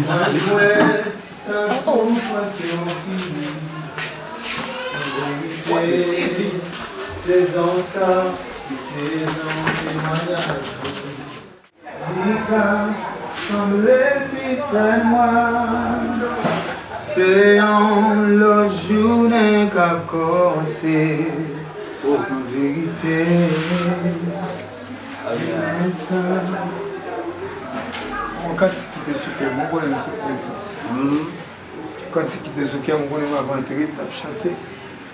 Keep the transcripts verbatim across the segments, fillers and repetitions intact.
Mwen kwè tan soufrans yo fini. An verite, sezon sa, se sezon temwayaj. Li ka sanble l pi fè nwa. Se yon lòt jounen k ap kòmanse. An verite, men sa. Yon kantik kite sou kè m, ou konnen m sou kè m. Kantik kite sou kè m, ou konnen m ap antre, m t ap chante.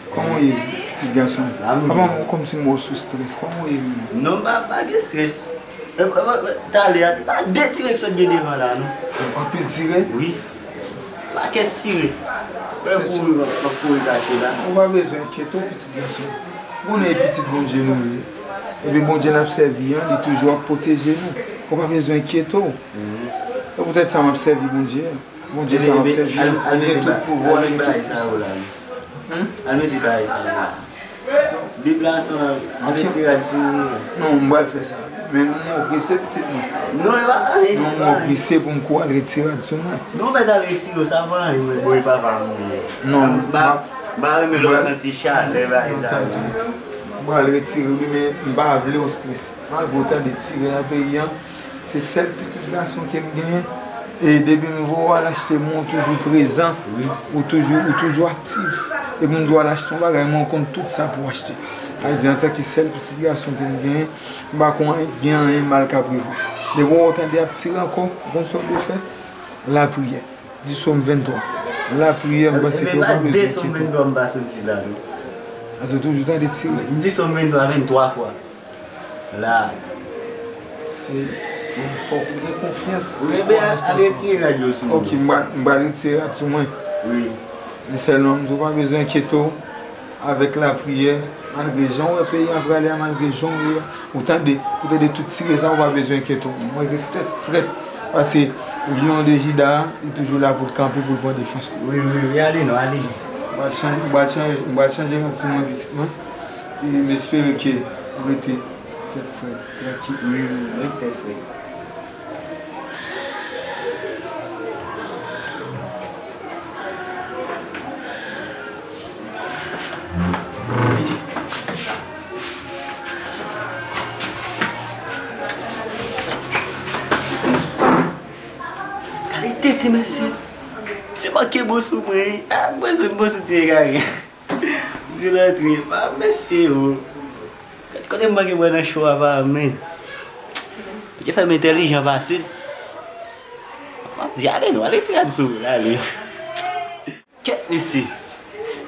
Kòman w ye, pitit gason? Papa m, ou kòmsi m wè w sou strès. Kòman w ye menm? Non, m pa, pa gen strès. E, e, e, talè a, te pa de tire k sot gen devan la, non. Anpil tire? Wi. Pakèt tire. Wè pou m ap kouri kache la. Ou pa bezwen enkyete w, pitit gason. Ou konnen e pitit Bondye nou ye. Epi Bondye n ap sèvi an, li toujou ap pwoteje nou. Ou pa bezwen enkyete w. E poutèt sa m ap sèvi Bondye. Bondye sa m ap sèvi an, li gen tout pouvwa, li gen tout pisans. Al mete bagay sa yo la. Bib la san retire l sou nou. Non, m pral fè sa. Men m oprese pitit mwen. Non, e pa anyen. Non, m oprese pou m kou al retire l sou mwen. Non, mèt al retire yo, sa pa anyen, mwen, bon, e papa m ou ye. Non, m pa, m pa renmen lè w santi chalè bagay sa yo. M pral retire li, men m pa vle w strese. Malgre w tande tire nan peyi an, se sèl pitit gason ke m genyen. E depi m voye w al achte, mwen, ou toujou prezan, ou toujou, ou toujou aktif. Depi m di w al achte yon bagay, mwen, ou konn tout sa pou w achte. Sa vle di, antanke sèl pitit gason ke m genyen, m pa kwè gen anyen mal ka prevwa. Depi w tande y ap tire ankò, ou konn sa w dwe fè? Lapriyè. Di Sòm venntwa. Lapriyè, m panse ke w pa bezwen enkyete w. Sòm venntwa, m pa soti la, non. Paske w toujou tande tire. M di Sòm venntwa, venntwa fwa. La. Se, fòk ou gen konfyans. Wi, men al retire rad yo sou mwen. Ok, m pral, m pral retire rad sou mwen. Wi. Men sèlman, m di w pa bezwen enkyete w. Avèk lapriyè, malgre jan w wè peyi a prale a, malgre jan w ye a, ou tande, ou tande tout tire sa, ou pa bezwen enkyete w. Mwen ret tèt frèt, paske Lyon de Jida a, li toujou la pou l kanpe, pou l pran defans li. Wi, wi, wi, ale non, ale. M pral chanje, m pral chanje, m pral chanje rad sou mwen pitit mwen. E m espere ke ou rete tèt frèt, trankil. Wi, wi, ret tèt frèt. Gade tete mesye. Se manke bon sou mwen. Ah, mwen se bon sou ti egare. Di rantre. Ah, mesye, oh. Kote m manke pran nan cho a pa, men. Misye fè m entèlijan pase l. M ap di, ale non, ale ti rad sou, ale. Kèt mesye.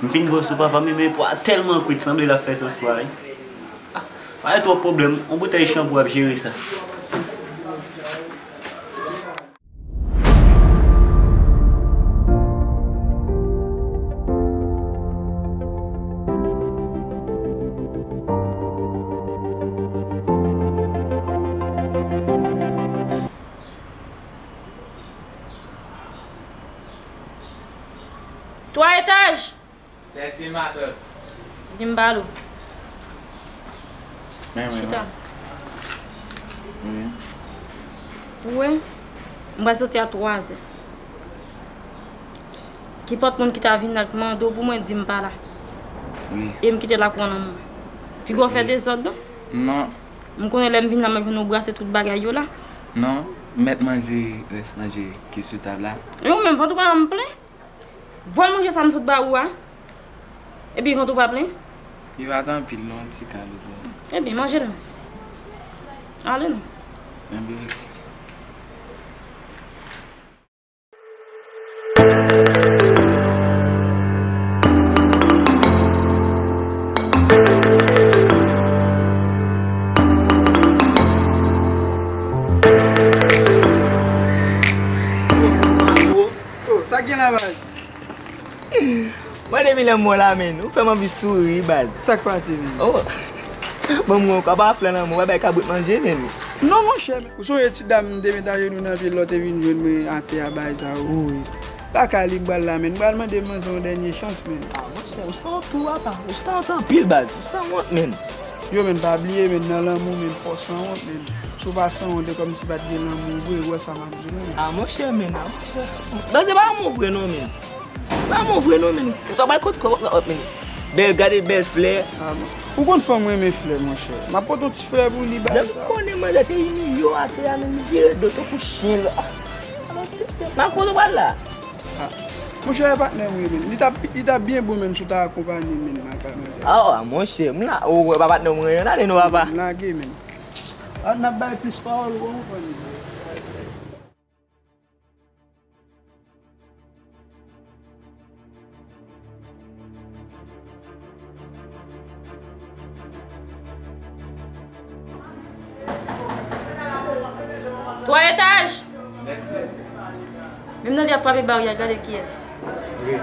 M fin bwè sou papa m, men po a tèlman kwit, sanble l ap fè sans pwa, wi. Ah, pa gen twòp pwoblèm, yon boutèy chanpou ap jere sa. Twa etaj. Sètyèm atè. Vin m pale w. Men, men, chita. Wi. Ou wè, m pral soti a twazè. Kenpòt moun ki ta vin nan k mande w pou mwen, di m pa la. Wi. E m kite lakou an nan men w. Piga w fè dezòd non. Non. M konnen lè m vin la, m ap jwenn ou brase tout bagay yo la. Non, mèt manje, rès manje ki sou tab la. E ou menm, vant ou pa janm plen? Bòl manje sa m sot ba ou a. Epi vant ou pa plen? Li pa t anpil non, ti kal ou pran. Ebyen, manje l non. Ale non. Ebyen, ok. Oh, sa k gen la, baz? Mwen depi lè m wè w la, menn, ou fè m anvi souri, baz. Sa k pase, menn? Oh. Bon, mwen, w ap fè lanmou, w ap bay kabrit manje, menn. Non, monchè, menn. Ou sonje ti dam m te met ajenou nan pye l lè w te vin jwenn mwen atè a, bagay sa yo. Wi. Pa ka li m pral la, menn. M pral mande manzè yon dènye chans, menn. Ah, monchè, ou sanwont tou, apa. Ou sanwont anpil, baz. Ou sanwont, menn. Yo, menn, pa bliye, menn, nan lanmou, menn, fò w sanwont, menn. Si w pa sanwont, e kòmsi pa t gen lanmou vre, ou wè sa m ap di w, men. A, monchè, men, a, monchè. Banze pa lanmou vre, non, men. Pa lanmou vre, non, men. Sa bay kot kò, men. Bèl, gade bèl flè. A, bon. Ou konn fanm renmen flè, monchè. M ap pote yon ti flè pou li, bay sa. Jan m konnen manzè te imilye w atè a, men li vire do tankou chen la. M ap konnen w pral la. A, monchè, e patnè m wi, men. Li t ap, li t ap byen bon, men, si w ta akonpanye m, men, nan kay manzè. A, monchè, m la, ou wè pa patnè m wi, ale non, papa. M lage, men. A, n ap bay plis pawòl, ou konprann. Twa etaj. Menm nan li ap frape baryè, gade kiyès. Wi.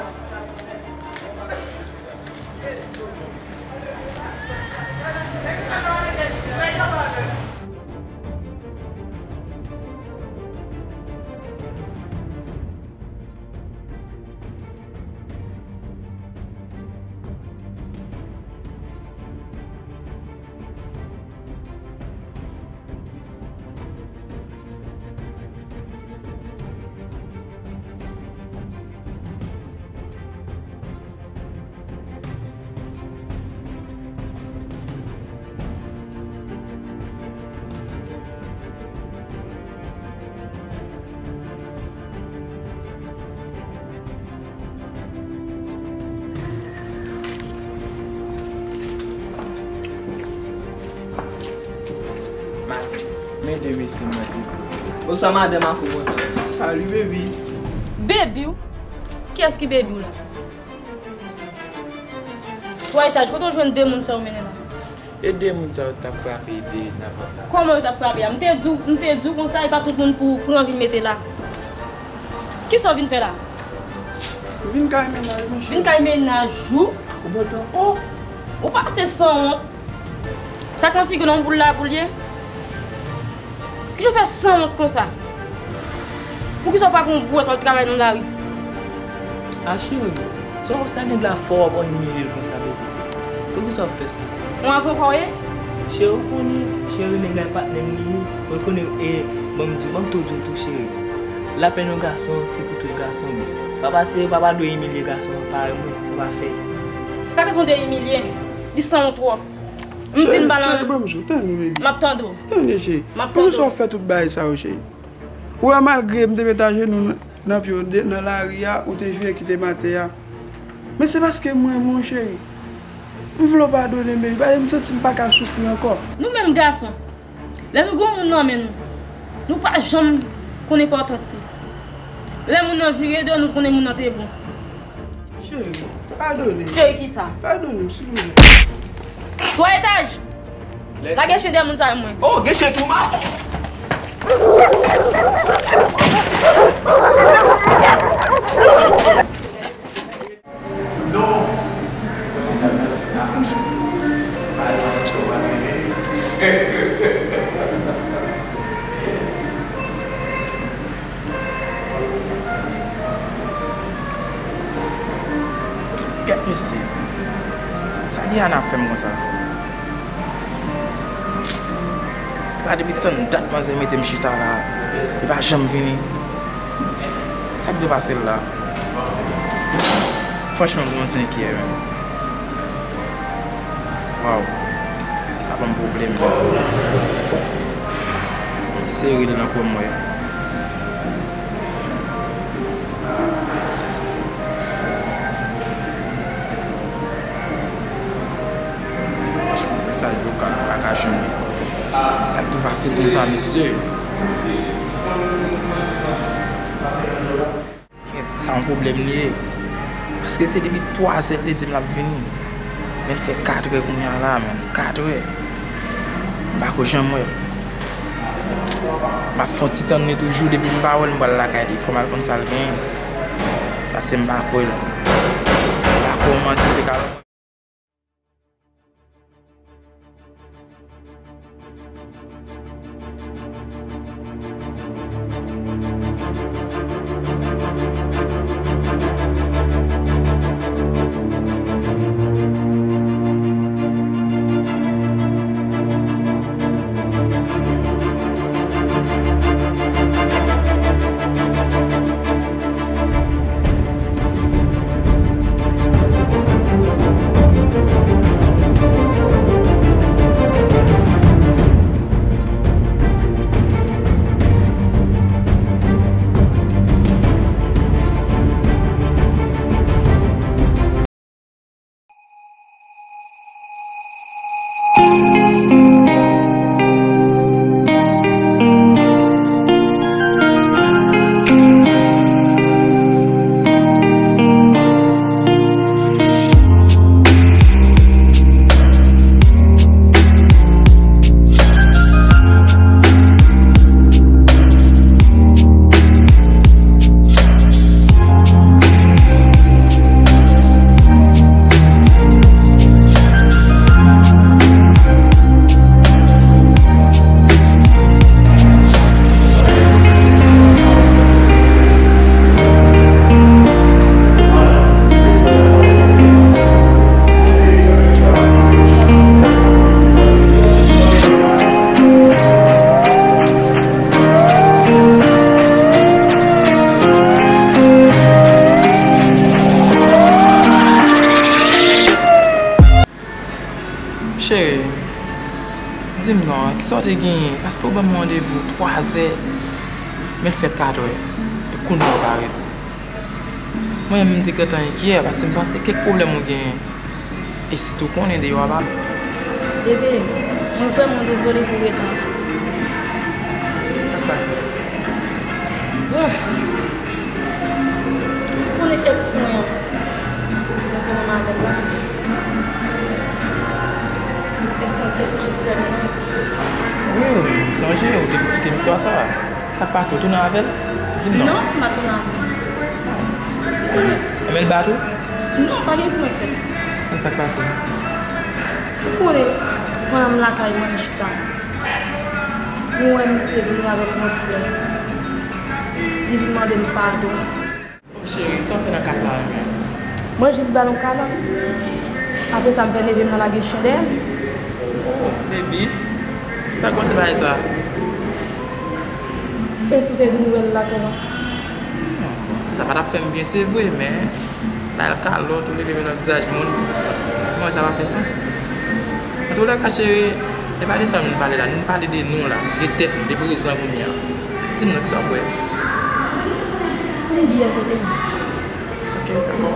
Men de mesye mwen te. Bonswa, madanm, ak ou kontan? Salut, baby. Baby w? Kiyès ki baby w la? Twa etaj, kote w jwenn de moun sa yo mennen la? E de moun sa yo t ap frape de nan pòt la. Kòman yo t ap frape a? M te di w, m te di w konsa, e pa tout moun pou, pou anvi mete la. Kisa w vin fè la? Vin kay mennaj, monchè. Vin kay mennaj ou? Ou bon tan. Oh! Ou pase sanwont. Sa k nan figi w nan boul la pou l ye? Kijan w fè sanwont konsa? Poukisa w pa pran yon bwèt w al travay nan lari? A cheri, sa w ap sa nèg la fò w ap imilye l konsa, bebe? Poukisa w ap fè sa? Yon avoka w ye? Cheri, ou konnen, cheri, nèg la e patnè m li ye. Ou konnen, e, ban m di w, ban m tou di w tou, cheri. Lapenn yon gason, se pou tout gason, men. Papa, se, papa dwe imilye gason an, parèy mwen, sa pa fèt. Pa kesyon de imilye, li sanwont twòp. M di m pa nan. Cheri, cheri, ban m jou, tann ou, baby. M ap tande w. Tande, cheri. M ap tande w. Poukisa w fè tout bagay sa yo, cheri? Ou wè, malgre m te met ajenou nan, nan pye w de, nan lari a, ou te vire kite m atè a. Men se paske m renmen w, cheri. M vle w padone m, baby. Paske m santi m pa ka soufri ankò. Nou menm gason, lè nou gen yon moun nan men nou, nou pa janm konn enpòtans li. Lè moun nan vire do, nou konnen moun nan te bon. Cheri, padone m. Cheri kisa? Padone m, silvouplè. Twa etaj. Lage chen dèyè moun sa yo, mwen. Oh, gen chen tou, ma. Non. Kèt mesye. Sa Diana ap fè m konsa? Epa depi tann dat manzè mete m chita la, li pa janm vini. Sa k dwe pase l la? Franchman, m kòmanse enkyè menm. Waw. Sa ban m pwoblèm. M sere l nan kò m, wi. Mesaj vokal m pa ka jwenn li. Sa k dwe pase konsa, mesye? Kèt, sa yon pwoblèm li ye. Paske se depi twazè l te di m l ap vini. Men l fè katrè kounye a la, menm. Katrè. M pako janm wè l. M ap fè yon ti tann li toujou, depi m pa wè l, m pral lakay li. Fò m al konn sa l genyen. Paske m pa kwè l. M pa kwè yon manti li ka. Sa w te genyen? Paske w ban m randevou twazè, men l fè katrè, e kounye a w pa reponn. Mwen menm, m te gentan enkyè, paske m panse kèk pwoblèm ou genyen. E si tou konnen deyò a pa. Bebe, mwen vrèman dezole pou retan. Sa k pase? Bon. Ou konnen èks mwen an, mwen te renmen avè l la. Èks mwen te kouche sè m nan. Wi, m sonje, ou te eksplike m istwa sa a. Sa k pase, ou tounen avè l? Di m non. Non, m pa tounen avè l. Ou konnen. Enben l bat ou? Non, pa gen pou mwen fè. Men sa k pase? Ou konnen, pandan m lakay mwen, m chita. Mwen wè misye vini avèk yon flè. Li vin mande m padon. Oh, cheri, sa w fè nan ka sa a menm? Mwen jis ba l yon kalòt. Apre sa, m fè neve m nan lage chen dèyè m. Oh, baby. Sa k pase bagay sa a? E si w te vin wè l la kòman? Hmm, bon, sa pa t ap fè m byen, se vre, men bay l kalòt, ou leve men nan vizaj moun. Mwen, sa pa fè sans. Antoulèka, cheri, e pa de sa nou pale la. Nou pale de nou la, de tèt nou, de prezan kounye a. Di m non, kisa w bwè? Yon byè, se pou mwen. Ok, dakò.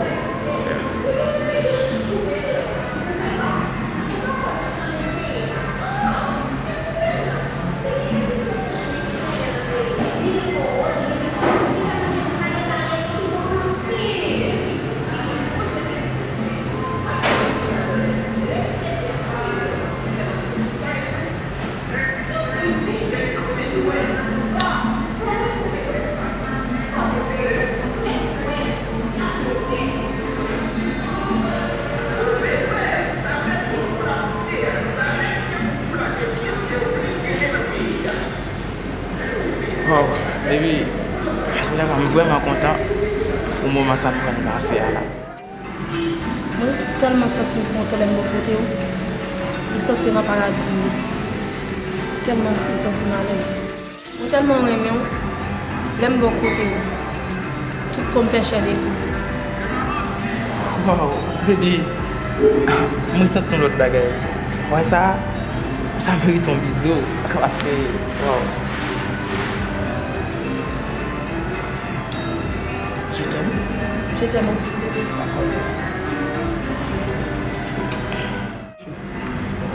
Wow, baby, m vrèman kontan pou moman sa nou pral pase a la. Mwen tèlman santi m kontan lè m bò kote w. M santi m nan paradi m ye. Tèlman m santi m alèz. Mwen tèlman renmen w. Lè m bò kote w, tout kò m fè chè de poul. Wow, baby. Mwen santi yon lòt bagay. Wè sa? Sa merite yon bizou. Paske, wow. Je t'aime. Je t'aime aussi, bébé.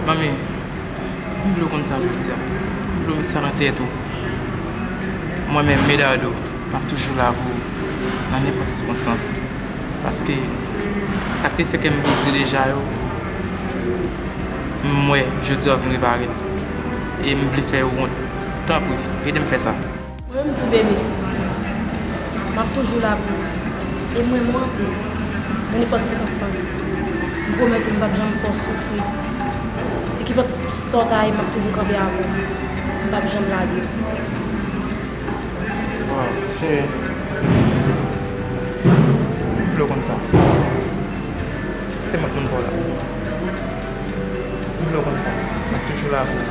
Manmi, m vle w konn sa jodi a. M vle w met sa nan tèt ou. Mwen menm, Medardo, m ap toujou la pou ou nan nenpòt sikonstans. Paske sa k te fè kè m brize deja yo, m wè jodi a w vin repare l. E m vle fè yo wont. Tanpri, ede m fè sa. Mwen menm tou, bebe, m ap toujou la pou ou. E m renmen w anpil. Nan nenpòt sikonstans, m pwomèt ou m p ap janm fè w soufri. E kenpòt sa w ta ye, m ap toujou kanpe avè w. M p ap janm lage w. Wow, cheri. M vle w konn sa. Se mwen k moun pa w la. M vle w konn sa. M ap toujou la pou ou.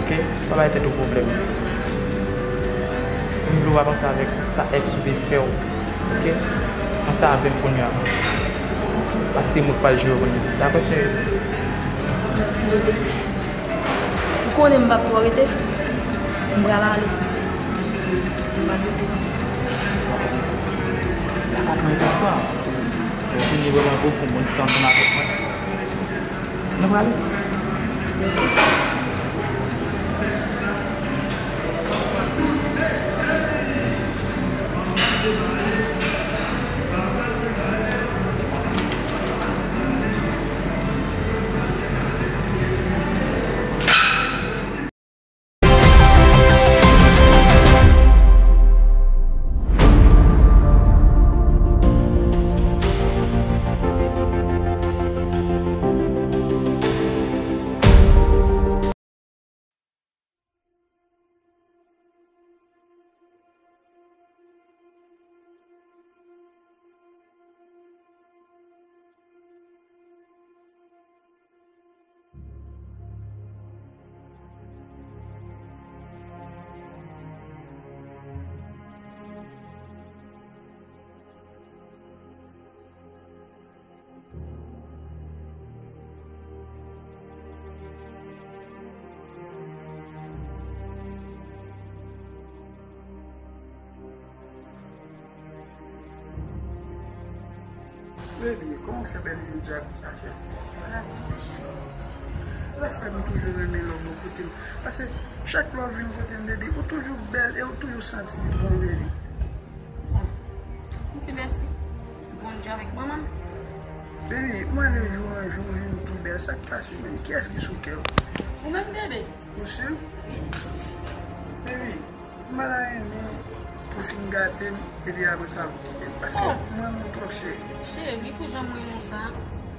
Ok? Pa bay tèt ou pwoblèm. M vle w pa panse avèk sa èks ou te fè w. Ok? Panse avè m kounye a. Paske mwen k pral jere w kounye a. Dakò, cheri? Mèsi, bebe. Ou konnen m p ap twò rete. M pral ale. M p ap rete. Lakay mwen enteresan, paske mwen vini vrèman pou fè yon bon ti tan ansanm avèk mwen. Nou prale? Baby, kòman w fè bèl jodi a konsa, cheri? Lè frè m toujou renmen lè w bò kote m. Paske chak lè w vin kote m, baby, ou toujou bèl e ou toujou santi bon, baby. M di mèsi. Bondye avèk manman m. Baby, mwen lè jou an jou vin pi bèl. Sa k pase menm? Kiyès ki sou kè w? Ou menm, bebe? Ou si? Wi. Baby, m pa ta renmen pou w fin gate m, epi apre sa pou w kite m. Paske mwen renmen w twòp, cheri. Cheri, pou jan m renmen w sa,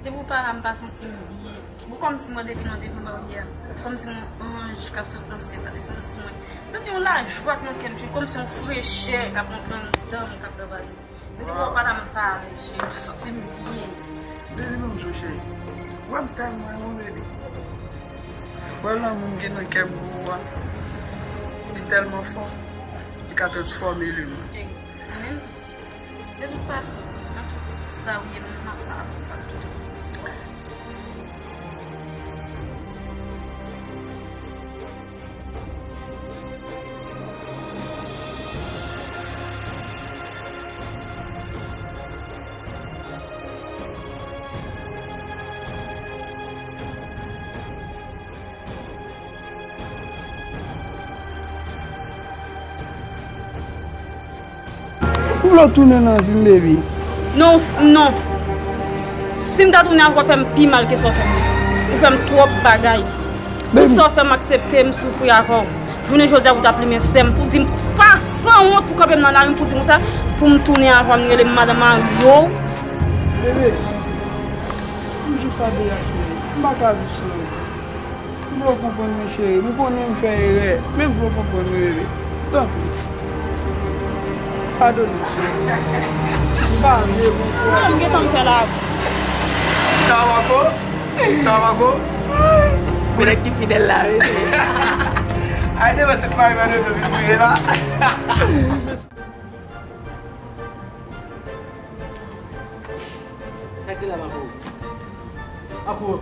depi w pa la, m pa santi m byen. Bon, kòmsi mwen depi nan devan baryè a, kòmsi yon anj k ap sot nan syèl la desann sou mwen. M santi yon lajwa k nan kè m, cheri, kòmsi yon frechè k ap rantre anndan m, k ap travay. Depi lè w pa la, m pa alèz, cheri, m pa santi m byen. Baby, ban m di w, cheri. Wè m tèlman renmen w, baby. Wè lanmou m gen nan kè m pou ou a, li tèlman fò, li ka transfòme li mwen. Cheri, mwen menm tou. De tout fason, nan tout sa ou ye, m ap la avè w, m ap toujou. M vle w tounen nan vi m, baby. Non, s- non. Si m ta tounen avè w, w ap fè m pi mal ke sa w fè m. Ou fè m twòp bagay. Tout sa w fè m aksepte, m soufri avè w. Jounen jodi a pou w ta plimen sè m, pou w di m pa sanwont, pou w kanpe m nan lari, pou w di m konsa, pou m tounen avè w, m rele m madan Mario. Bebe, m jis ap byen cheri. M pa ka viv san ou. M vle w konprann mwen, cheri. M konnen m fè erè, men m vle w konprann mwen, bebe. Tanpri. Padone m, cheri. M pa vle pou ou. Sa m gentan fè la? Sa w ankò? Sa w ankò? Pou nèg ki fidèl la, wi. Ay, devan sèt mari mwen, devan vin priye la. Sa ki la, Makou? Makou.